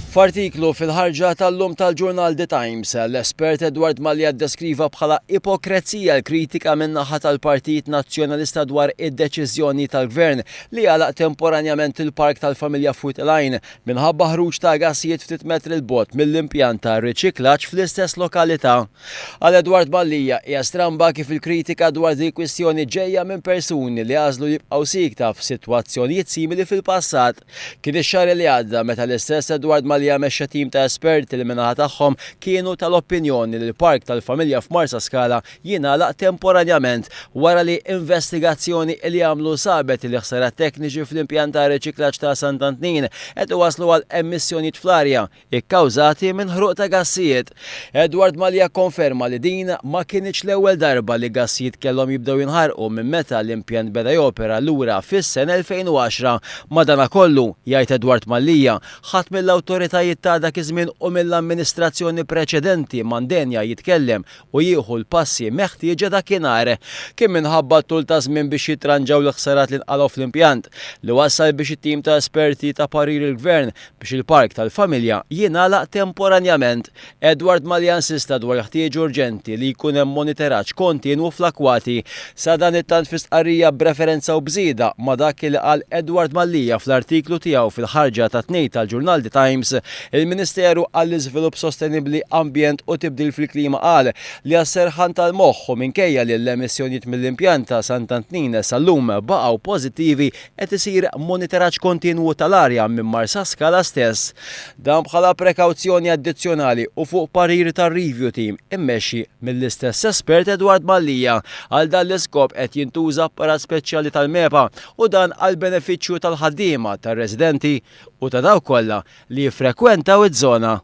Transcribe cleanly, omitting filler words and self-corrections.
F'artiklu fil-ħarġa tal-lum tal-ġurnal The Times, l-espert Edward Mallia ddeskriva bħala ipokrezija l-kritika min-naħa tal-Partit Nazzjonalista dwar id-deċiżjoni tal-Gvern li jagħlaq temporanjament il-Park tal-Familja f'Wied il-Għajn minħabba ħruġ ta' gassijiet ftit metri 'l bogħod mill-impjant ta' riċiklaġġ fl-istess lokalità. Għal Edward Mallia, hija stramba kif il-kritika dwar din il-kwistjoni ġejja minn persuni li għażlu jibqgħu siekta f'sitwazzjonijiet simili fil-passat. Kien ix-xahar li għadda meta l-istess Edward Mallia mexxa tim ta' esperti li min-naħa tagħhom kienu tal-opinjoni li l-Park tal-Familja f'Marsaskala jingħalaq temporanjament wara li investigazzjoni li għamlu sabet li ħsarat tekniċi fl-impjant ta' riċiklaġġ ta' Sant'Antnin qed iwasslu għal emissjonijiet fl-arja ikkawżati minn ħruq ta' gassijiet. Edward Mallia kkonferma li din ma kinitx l-ewwel darba li gassijiet kellhom jibdew jinħarqu minn meta l-impjant beda jopera lura fis-sena 2010. Madanakollu, jgħid Edward Mallia, ħadd mill-awtoritajiet ta' dak iż-żmien u mill-amministrazzjoni preċedenti ma ndenja jitkellem u jieħu l-passi meħtieġa dakinhar. Kien minħabba t-tul ta' żmien biex jitranġaw l-ħsarat li nqalgħu fl-impjant, li wassal biex it-tim ta' esperti ta parir il-Gvern biex il-park tal-familja jingħalaq temporanjament. Edward Mallia insista dwar il-ħtieġa urġenti li jkun hemm moniteraġġ kontinwu fl-akwati. Sadanittant fi stqarrija b'referenza u b'żieda ma' dak li qal Edward Mallia fl-artiklu tiegħu fil-ħarġa tat-Tnejn tal-ġurnal The Times, il-Ministeru għall-Iżvilupp Sostenibbli, Ambjent u Tibdil fil-Klima qal li għas-serħan tal-moħħ u minkejja li l-emissjonijiet mill-impjant ta' Sant'Antnin sal-lum baqgħu pożittivi qed isir monitoraġġ kontinwu tal-arja minn Marsaskala stess. Dan bħala prekawzjoni addizzjonali u fuq parir tar-review team immexxi mill-istess espert Edward Mallia. Għal dan l-iskop qed jintuża apparat speċjali tal-MEPA u dan għall-benefiċċju tal-ħaddiema, tar-residenti u ta' dawk kollha li jiffrekwentaw iż-żona.